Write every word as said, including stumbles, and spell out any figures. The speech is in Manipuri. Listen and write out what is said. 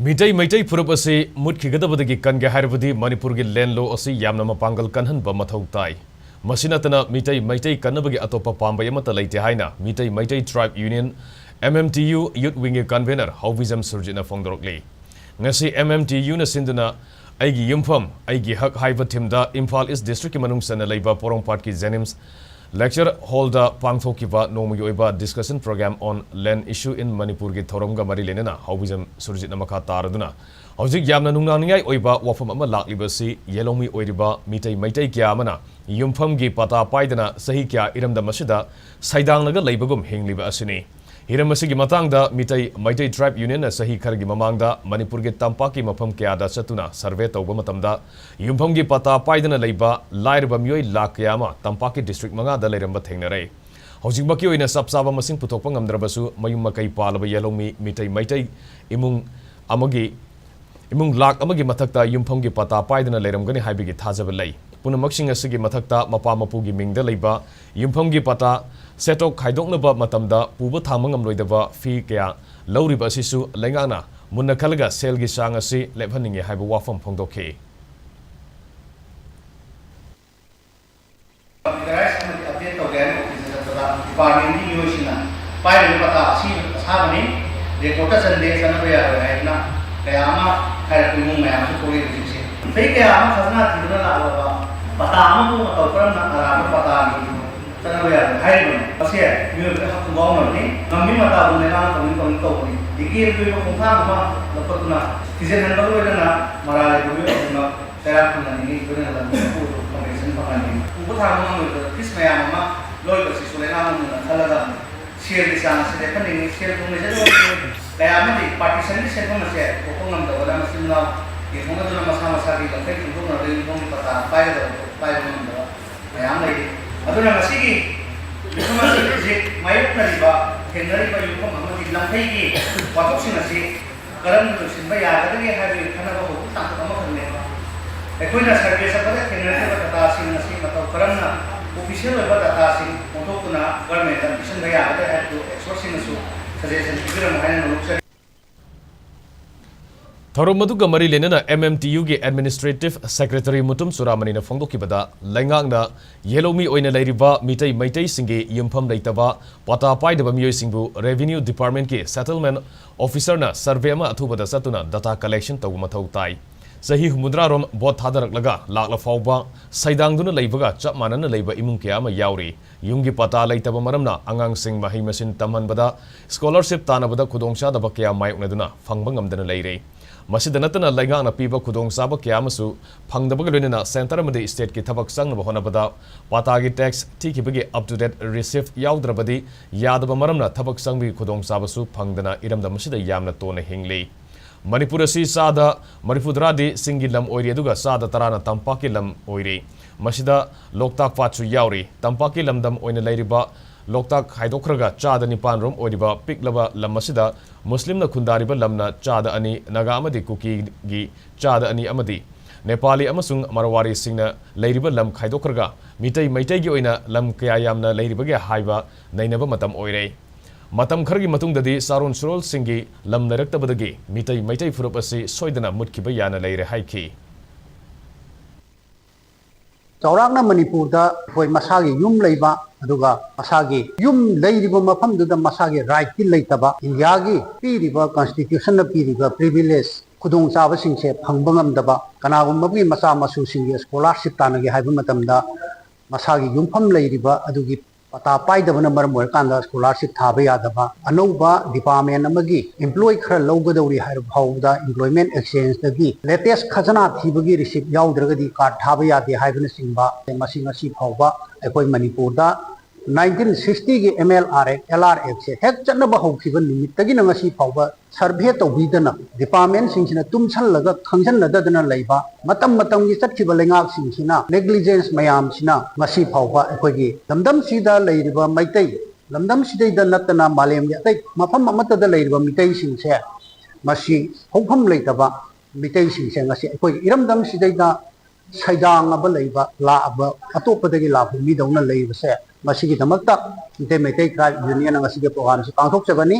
ꯃꯤꯇꯩ ꯃꯩꯇꯩ ꯐꯨꯔꯨꯞ ꯑꯁꯤ ꯃꯨꯠꯈꯤꯒꯗꯕꯗꯒꯤ ꯀꯟꯒꯦ ꯍꯥꯏꯔꯕꯗꯤ ꯃꯅꯤꯄꯨꯔꯒꯤ land law ꯑꯁꯤ ꯌꯥꯝꯅ ꯃꯄꯥꯡꯒꯜ ꯀꯟꯍꯟꯕ ꯃꯊꯧ ꯇꯥꯏ꯫ ꯃꯁꯤ ꯅꯠꯇꯅ ꯃꯤꯇꯩ ꯃꯩꯇꯩ ꯀꯟꯅꯕꯒꯤ ꯑꯇꯣꯞꯄ ꯄꯥꯝꯕꯩ ꯑꯃꯠꯇ ꯂꯩꯇꯦ ꯍꯥꯏꯅ Meitei Meitei Tribe Union, M M T U, Youth Wingꯒꯤ convener ꯍꯥꯎꯕꯤꯖꯝ ꯁꯨꯔꯖꯤꯠꯅ ꯐꯣꯡꯗꯣꯔꯛꯂꯤ꯫ ꯉꯁꯤ M M T Uꯅ ꯁꯤꯟꯗꯨꯅ ꯑꯩꯒꯤ ꯌꯨꯝꯐꯝ, ꯑꯩꯒꯤ ꯍꯛ ꯍꯥꯏꯕ themeꯗ ꯏꯝꯐꯥꯜ East Districtꯀꯤ ꯃꯅꯨꯡ ꯆꯟꯅ ꯂꯩꯕ ꯄꯣꯔꯣꯝꯄꯥꯠꯀꯤ JNIMS Lecture Hallꯗ ꯄꯥꯡꯊꯣꯛꯈꯤꯕ ꯅꯣꯡꯃꯒꯤ ꯑꯣꯏꯕ discussion program on land issue in ꯃꯅꯤꯄꯨꯔꯒꯤ ꯊꯧꯔꯝꯒ ꯃꯔꯤ ꯂꯩꯅꯅ ꯍꯥꯎꯕꯤꯖꯝ ꯁꯨꯔꯖꯤꯠꯅ ꯃꯈꯥ ꯇꯥꯔꯗꯨꯅ, ꯍꯧꯖꯤꯛ ꯌꯥꯝꯅ ꯅꯨꯡꯅꯥꯡꯅꯤꯡꯉꯥꯏ ꯑꯣꯏꯕ ꯋꯥꯐꯝ ꯑꯃ ꯂꯥꯛꯂꯤꯕ ꯑꯁꯤ ꯌꯦꯜꯍꯧꯃꯤ ꯑꯣꯏꯔꯤꯕ ꯃꯤꯇꯩ ꯃꯩꯇꯩ ꯀꯌꯥ ꯑꯃꯅ ꯌꯨꯝꯐꯝꯒꯤ ꯄꯇꯥ ꯄꯥꯏꯗꯅ ꯆꯍꯤ ꯀꯌꯥ ꯏꯔꯝꯗꯝ ꯑꯁꯤꯗ ꯁꯩꯗꯥꯡꯂꯒ ꯂꯩꯕꯒꯨꯝ ꯍꯤꯡꯂꯤꯕ ꯑꯁꯤꯅꯤ꯫ ꯍꯤꯔꯝ ꯑꯁꯤꯒꯤ ꯃꯇꯥꯡꯗ ꯃꯤꯇꯩ ꯃꯩꯇꯩ Tribe Unionꯅ ꯆꯍꯤ ꯈꯔꯒꯤ ꯃꯃꯥꯡꯗ ꯃꯅꯤꯄꯨꯔꯒꯤ ꯇꯝꯄꯥꯛꯀꯤ ꯃꯐꯝ ꯀꯌꯥꯗ ꯆꯠꯇꯨꯅ survey ꯇꯧꯕ ꯃꯇꯝꯗ ꯌꯨꯝꯐꯝꯒꯤ ꯄꯇꯥ ꯄꯥꯏꯗꯅ ꯂꯩꯕ ꯂꯥꯏꯔꯕ ꯃꯤꯑꯣꯏ ꯂꯥꯈ ꯀꯌꯥ ꯑꯃ ꯇꯝꯄꯥꯛꯀꯤ district ꯃꯉꯥꯗ ꯂꯩꯔꯝꯕ ꯊꯦꯡꯅꯔꯦ꯫ ꯍꯧꯖꯤꯛꯃꯛꯀꯤ ꯑꯣꯏꯅ ꯆꯞ ꯆꯥꯕ ꯃꯁꯤꯡ ꯄꯨꯊꯣꯛꯄ ꯉꯝꯗ꯭ꯔꯕꯁꯨ, ꯃꯌꯨꯝ ꯃꯀꯩ ꯄꯥꯜꯂꯕ ꯌꯦꯜꯍꯧꯃꯤ ꯃꯤꯇꯩ ꯃꯩꯇꯩ ꯏꯃꯨꯡ ꯑꯃꯒꯤ, ꯏꯃꯨꯡ ꯂꯥꯈ ꯑꯃꯒꯤ ꯃꯊꯛꯇ ꯌꯨꯝꯐꯝꯒꯤ ꯄꯇꯥ ꯄꯥꯏꯗꯅ ꯂꯩꯔꯝꯒꯅꯤ ꯍꯥꯏꯕꯒꯤ ꯊꯥꯖꯕ ꯂꯩ꯫ ꯄꯨꯝꯅꯃꯛꯁꯤꯡ ꯑꯁꯤꯒꯤ ꯃꯊꯛꯇ ꯃꯄꯥ ꯃꯄꯨꯒꯤ ꯃꯤꯡꯗ ꯂꯩꯕ ꯌꯨꯝꯐꯝꯒꯤ ꯄꯇꯥ ꯁꯦꯠꯇꯣꯛ ꯈꯥꯏꯗꯣꯛꯅꯕ ꯃꯇꯝꯗ ꯄꯨꯕ ꯊꯥꯡꯕ ꯉꯝꯂꯣꯏꯗꯕ fee ꯀꯌꯥ ꯂꯧꯔꯤꯕ ꯑꯁꯤꯁꯨ ꯂꯩꯉꯥꯛꯅ ꯃꯨꯟꯅ ꯈꯜꯂꯒ ꯁꯦꯜꯒꯤ ꯆꯥꯡ ꯑꯁꯤ ꯂꯦꯞꯍꯟꯅꯤꯡꯏ ꯍꯥꯏꯕ ꯋꯥꯐꯝ ꯐꯣꯡꯗꯣꯛꯈꯤ꯫ Computerize ꯑꯃꯗꯤ update ꯇꯧꯒꯦ ꯍꯥꯏꯅ office ꯇ ꯆꯠꯄꯗ department ꯀꯤ ꯃꯤꯑꯣꯏꯁꯤꯡꯅ ꯄꯥꯏꯔꯤꯕ ꯄꯇꯥ ꯑꯁꯤ ꯑꯁꯥꯕꯅꯤ, record ꯇ ꯆꯟꯗꯦ, ꯆꯠꯅꯕ ꯌꯥꯔꯣꯏ ꯍꯥꯏꯗꯨꯅ ꯀꯌꯥ ꯑꯃ ꯍꯥꯏꯔꯛꯄ ꯏꯃꯨꯡ ꯃꯌꯥꯝꯁꯨ ꯊꯣꯛꯂꯛꯏ ꯍꯧꯖꯤꯛꯁꯦ꯫ ꯆꯍꯤ ꯀꯌꯥ ꯑꯃ ꯈꯖꯅꯥ ꯊꯤꯗꯨꯅ ꯂꯥꯛꯂꯕ ꯄꯇꯥ ꯑꯃꯕꯨ ꯃꯇꯧ ꯀꯔꯝꯅ ꯑꯔꯥꯟꯕ ꯄꯇꯥꯅꯤ ꯆꯠꯅꯕ ꯌꯥꯔꯣꯏ ꯍꯥꯏꯔꯤꯕꯅꯣ? ꯃꯁꯤ ꯃꯤꯑꯣꯏꯕꯒꯤ ꯍꯛ ꯈꯣꯡꯒꯥꯎꯅꯕꯅꯤ꯫ ꯉꯝꯃꯤ ꯃꯇꯥꯒꯨꯝ ꯂꯩꯉꯥꯛꯅ ꯇꯧꯅꯤꯡ ꯇꯧꯅꯤꯡ ꯇꯧꯕꯅꯤ꯫ ꯂꯤꯒꯦꯜꯒꯤ ꯑꯣꯏꯕ ꯈꯣꯡꯊꯥꯡ ꯑꯃ ꯂꯧꯈꯠꯇꯨꯅ ꯊꯤꯖꯤꯟꯍꯟꯕꯒ ꯂꯣꯏꯅꯅ ꯃꯔꯥꯜ ꯂꯩꯕ ꯃꯤꯑꯣꯏ ꯈꯨꯗꯤꯡꯃꯛ ꯆꯩꯔꯥꯛ ꯐꯪꯍꯟꯅꯤꯡꯏ꯫ ꯂꯣꯏꯅꯅ ꯂꯝꯗꯝ ꯑꯁꯤꯕꯨ compensation ꯐꯪꯍꯟꯅꯤꯡꯏ꯫ ꯄꯨꯕ ꯊꯥꯡꯕ ꯉꯝꯂꯣꯏꯗꯕ fees ꯃꯌꯥꯝ ꯑꯃ ꯂꯧꯔꯤꯕꯁꯤꯁꯨ ꯂꯩꯉꯥꯛꯅ ꯃꯨꯟꯅ ꯈꯜꯂꯒ ꯁꯦꯜꯒꯤ ꯆꯥꯡ ꯑꯁꯤ ꯂꯦꯞꯍꯟꯅꯤꯡꯏ꯫ ꯁꯦꯜ ꯊꯨꯝ ꯂꯩꯖꯗꯕ ꯃꯤꯑꯣꯏ ꯀꯌꯥ ꯑꯃꯗꯤ partition ꯒꯤ ꯁꯦꯟꯐꯝ ꯑꯁꯤ ꯄꯨꯊꯣꯛꯄ ꯉꯝꯗꯕꯅ ꯃꯆꯤꯟ ꯃꯅꯥꯎ ꯌꯦꯟꯊꯣꯛꯅꯗꯨꯅ ꯃꯁꯥ ꯃꯁꯥꯒꯤ ꯂꯝꯈꯩ ꯈꯪꯗꯣꯛꯅꯔꯒ ꯌꯨꯝꯊꯣꯡꯒꯤ ꯄꯇꯥ ꯄꯥꯏꯒꯗꯕꯗꯨ ꯄꯥꯏꯕ ꯉꯝꯗꯕ ꯃꯌꯥꯝ ꯂꯩꯔꯤ꯫ ꯑꯗꯨꯅ ꯉꯁꯤꯒꯤ ꯃꯤꯐꯝ ꯑꯁꯤ ꯍꯧꯖꯤꯛ ꯃꯥꯌꯣꯛꯅꯔꯤꯕ, ꯊꯦꯡꯅꯔꯤꯕ ꯌꯨꯝꯐꯝ ꯑꯃꯗꯤ ꯂꯝꯈꯩꯒꯤ ꯋꯥꯊꯣꯛꯁꯤꯡ ꯑꯁꯤ ꯀꯔꯝꯅ ꯂꯣꯏꯁꯤꯟꯕ ꯌꯥꯒꯗꯒꯦ ꯍꯥꯏꯕꯒꯤ ꯈꯟꯅꯕ ꯍꯧꯕꯒꯤ ꯇꯥꯡꯀꯛ ꯑꯃꯈꯛꯅꯦꯕ꯫ ꯑꯩꯈꯣꯏꯅ survey ꯆꯠꯄꯗ ꯊꯦꯡꯅꯔꯤꯕ data ꯁꯤꯡ ꯑꯁꯤ ꯃꯇꯧ ꯀꯔꯝꯅ official ꯑꯣꯏꯕ data ꯁꯤꯡ ꯑꯣꯟꯊꯣꯛꯇꯨꯅ government ꯇ ꯄꯤꯁꯤꯟꯕ ꯌꯥꯒꯗꯒꯦ ꯍꯥꯏꯕꯗꯨ expert ꯁꯤꯡꯅꯁꯨ suggestion ꯄꯤꯕꯤꯔꯝꯃꯨ ꯍꯥꯏꯅ ꯅꯣꯂꯨꯛꯆꯔꯤ꯫ ꯊꯧꯔꯝ ꯑꯗꯨꯒ ꯃꯔꯤ ꯂꯩꯅꯅ M M T Uꯒꯤ Administrative Secretary Mutum ꯆꯨꯔꯥꯃꯅꯤꯅ ꯐꯣꯡꯗꯣꯛꯈꯤꯕꯗ, ꯂꯩꯉꯥꯛꯅ ꯌꯦꯜꯍꯧꯃꯤ ꯑꯣꯏꯅ ꯂꯩꯔꯤꯕ ꯃꯤꯇꯩ ꯃꯩꯇꯩꯁꯤꯡꯒꯤ ꯌꯨꯝꯐꯝ ꯂꯩꯇꯕ, ꯄꯇꯥ ꯄꯥꯏꯗꯕ ꯃꯤꯑꯣꯏꯁꯤꯡꯕꯨ Revenue Departmentꯀꯤ Settlement Officerꯅ survey ꯑꯃ ꯑꯊꯨꯕꯗ ꯆꯠꯇꯨꯅ data collection ꯇꯧꯕ ꯃꯊꯧ ꯇꯥꯏ꯫ ꯆꯍꯤ ꯍꯨꯝꯐꯨꯇꯔꯥꯔꯣꯝ vote ꯊꯥꯗꯔꯛꯂꯒ ꯂꯥꯛꯂ ꯐꯥꯎꯕ ꯁꯩꯗꯥꯡꯗꯨꯅ ꯂꯩꯕꯒ ꯆꯞ ꯃꯥꯟꯅꯅ ꯂꯩꯕ ꯏꯃꯨꯡ ꯀꯌꯥ ꯑꯃ ꯌꯥꯎꯔꯤ꯫ ꯌꯨꯝꯒꯤ ꯄꯇꯥ ꯂꯩꯇꯕ ꯃꯔꯝꯅ ꯑꯉꯥꯡꯁꯤꯡ ꯃꯍꯩ ꯃꯁꯤꯡ ꯇꯝꯍꯟꯕꯗ scholarship ꯇꯥꯟꯅꯕꯗ ꯈꯨꯗꯣꯡꯆꯥꯗꯕ ꯀꯌꯥ ꯃꯥꯌꯣꯛꯅꯗꯨꯅ ꯐꯪꯕ ꯉꯝꯗꯅ ꯂꯩꯔꯦ꯫ ꯃꯁꯤꯗ ꯅꯠꯇꯅ ꯂꯩꯉꯥꯛꯅ ꯄꯤꯕ ꯈꯨꯗꯣꯡꯆꯥꯕ ꯀꯌꯥ ꯑꯃꯁꯨ ꯐꯪꯗꯕꯒ ꯂꯣꯏꯅꯅ centre ꯑꯃꯗꯤ stateꯀꯤ ꯊꯕꯛ ꯆꯪꯅꯕ ꯍꯣꯠꯅꯕꯗ ꯄꯇꯥꯒꯤ tax ꯊꯤꯈꯤꯕꯒꯤ up to date receipt ꯌꯥꯎꯗ꯭ꯔꯕꯗꯤ ꯌꯥꯗꯕ ꯃꯔꯝꯅ ꯊꯕꯛ ꯆꯪꯕꯒꯤ ꯈꯨꯗꯣꯡꯆꯥꯕꯁꯨ ꯐꯪꯗꯅ ꯏꯔꯝꯗꯝ ꯑꯁꯤꯗ ꯌꯥꯝꯅ ꯇꯣꯟꯅ ꯍꯤꯡꯂꯤ꯫ ꯃꯅꯤꯄꯨꯔ ꯑꯁꯤ ꯆꯥꯗ ꯃꯔꯤꯐꯨꯇꯔꯥꯗꯤ ꯆꯤꯡꯒꯤ ꯂꯝ ꯑꯣꯏꯔꯤ, ꯑꯗꯨꯒ ꯆꯥꯗ ꯇꯔꯥꯅ ꯇꯝꯄꯥꯛꯀꯤ ꯂꯝ ꯑꯣꯏꯔꯤ꯫ ꯃꯁꯤꯗ ꯂꯣꯛꯇꯥꯛ ꯄꯥꯠꯁꯨ ꯌꯥꯎꯔꯤ꯫ ꯇꯝꯄꯥꯛꯀꯤ ꯂꯝꯗꯝ ꯑꯣꯏꯅ ꯂꯩꯔꯤꯕ ꯂꯣꯛꯇꯥꯛ ꯈꯥꯏꯗꯣꯛꯈ꯭ꯔꯒ ꯆꯥꯗ ꯅꯤꯄꯥꯟ ꯔꯣꯝ ꯑꯣꯏꯔꯤꯕ ꯄꯤꯛꯂꯕ ꯂꯝ ꯑꯁꯤꯗ ꯃꯨꯁꯂꯤꯝꯅ ꯈꯨꯟꯗꯥꯔꯤꯕ ꯂꯝꯅ ꯆꯥꯗ ꯑꯅꯤ, ꯅꯥꯒꯥ ꯑꯃꯗꯤ ꯀꯨꯀꯤꯒꯤ ꯆꯥꯗ ꯑꯅꯤ ꯑꯃꯗꯤ ꯅꯦꯄꯥꯂꯤ ꯑꯃꯁꯨꯡ ꯃꯔꯋꯥꯔꯤꯁꯤꯡꯅ ꯂꯩꯔꯤꯕ ꯂꯝ ꯈꯥꯏꯗꯣꯛꯈ꯭ꯔꯒ ꯃꯤꯇꯩ ꯃꯩꯇꯩꯒꯤ ꯑꯣꯏꯅ ꯂꯝ ꯀꯌꯥ ꯌꯥꯝꯅ ꯂꯩꯔꯤꯕꯒꯦ ꯍꯥꯏꯕ ꯅꯩꯅꯕ ꯃꯇꯝ ꯑꯣꯏꯔꯦ꯫ ꯃꯇꯝ ꯈꯔꯒꯤ ꯃꯇꯨꯡꯗꯗꯤ ꯆꯥꯔꯣꯟ ꯁꯨꯔꯣꯜꯁꯤꯡꯒꯤ ꯂꯝ ꯂꯩꯔꯛꯇꯕꯗꯒꯤ ꯃꯤꯇꯩ ꯃꯩꯇꯩ ꯐꯨꯔꯨꯞ ꯑꯁꯤ ꯁꯣꯏꯗꯅ ꯃꯨꯠꯈꯤꯕ ꯌꯥꯅ ꯂꯩꯔꯦ ꯍꯥꯏꯈꯤ꯫ ꯆꯥꯎꯔꯥꯛꯅ ꯃꯅꯤꯄꯨꯔꯗ ꯑꯩꯈꯣꯏ ꯃꯁꯥꯒꯤ ꯌꯨꯝ ꯂꯩꯕ, ꯑꯗꯨꯒ ꯃꯁꯥꯒꯤ ꯌꯨꯝ ꯂꯩꯔꯤꯕ ꯃꯐꯝꯗꯨꯗ ꯃꯁꯥꯒꯤ rightꯇꯤ ꯂꯩꯇꯕ, ꯏꯟꯗꯤꯌꯥꯒꯤ ꯄꯤꯔꯤꯕ, constitutionꯅ ꯄꯤꯔꯤꯕ privilege, ꯈꯨꯗꯣꯡꯆꯥꯕꯁꯤꯡꯁꯦ ꯐꯪꯕ ꯉꯝꯗꯕ, ꯀꯅꯥꯒꯨꯝꯕ ꯑꯃꯒꯤ ꯃꯆꯥ ꯃꯁꯨꯁꯤꯡꯒꯤ scholarship ꯇꯥꯟꯅꯒꯦ ꯍꯥꯏꯕ ꯃꯇꯝꯗ ꯃꯁꯥꯒꯤ ꯌꯨꯝꯐꯝ ꯂꯩꯔꯤꯕ ꯑꯗꯨꯒꯤ ꯄꯇꯥ ꯄꯥꯏꯗꯕꯅ ꯃꯔꯝ ꯑꯣꯏꯔꯀꯥꯟꯗ scholarship ꯊꯥꯕ ꯌꯥꯗꯕ, ꯑꯅꯧꯕ department ꯑꯃꯒꯤ employee ꯈꯔ ꯂꯧꯒꯗꯧꯔꯤ ꯍꯥꯏꯔꯕ ꯐꯥꯎꯕꯗ employment exchangeꯗꯒꯤ latest ꯈꯖꯅꯥ ꯊꯤꯕꯒꯤ receipt ꯌꯥꯎꯗ꯭ꯔꯒꯗꯤ card ꯊꯥꯕ ꯌꯥꯗꯦ ꯍꯥꯏꯕꯅꯆꯤꯡꯕ, ꯃꯁꯤ ꯉꯁꯤ ꯐꯥꯎꯕ ꯑꯩꯈꯣꯏ ꯃꯅꯤꯄꯨꯔꯗ nineteen sixtyꯒꯤ M L R Act, L R Actꯁꯦ ꯍꯦꯛ ꯆꯠꯅꯕ ꯍꯧꯈꯤꯕ ꯅꯨꯃꯤꯠꯇꯒꯤꯅ ꯉꯁꯤ ꯐꯥꯎꯕ survey ꯇꯧꯕꯤꯗꯅ, departmentꯁꯤꯡꯁꯤꯅ ꯇꯨꯝꯁꯜꯂꯒ ꯈꯪꯖꯟꯅꯗꯗꯅ ꯂꯩꯕ, ꯃꯇꯝ ꯃꯇꯝꯒꯤ ꯆꯠꯈꯤꯕ ꯂꯩꯉꯥꯛꯁꯤꯡꯁꯤꯅ negligence ꯃꯌꯥꯝꯁꯤꯅ ꯉꯁꯤ ꯐꯥꯎꯕ ꯑꯩꯈꯣꯏꯒꯤ ꯂꯝꯗꯝꯁꯤꯗ ꯂꯩꯔꯤꯕ ꯃꯩꯇꯩ, ꯂꯝꯗꯝꯁꯤꯗꯩꯗ ꯅꯠꯇꯅ ꯃꯥꯂꯦꯝꯒꯤ ꯑꯇꯩ ꯃꯐꯝ ꯑꯃꯠꯇꯗ ꯂꯩꯔꯤꯕ ꯃꯤꯇꯩꯁꯤꯡꯁꯦ ꯃꯁꯤ ꯍꯧꯐꯝ ꯂꯩꯇꯕ ꯃꯤꯇꯩꯁꯤꯡꯁꯦ ꯉꯁꯤ ꯑꯩꯈꯣꯏꯒꯤ ꯏꯔꯝꯗꯝꯁꯤꯗꯩꯗ ꯁꯩꯗꯥꯡꯉꯕ ꯂꯩꯕ ꯂꯥꯛꯑꯕ ꯑꯇꯣꯞꯄꯗꯒꯤ ꯂꯥꯛꯄ ꯃꯤꯗꯧꯅ ꯂꯩꯕꯁꯦ, ꯃꯁꯤꯒꯤꯗꯃꯛꯇ ꯃꯤꯇꯩ ꯃꯩꯇꯩ Tribe Unionꯅ ꯉꯁꯤꯒꯤ programꯁꯤ ꯄꯥꯡꯊꯣꯛꯆꯕꯅꯤ꯫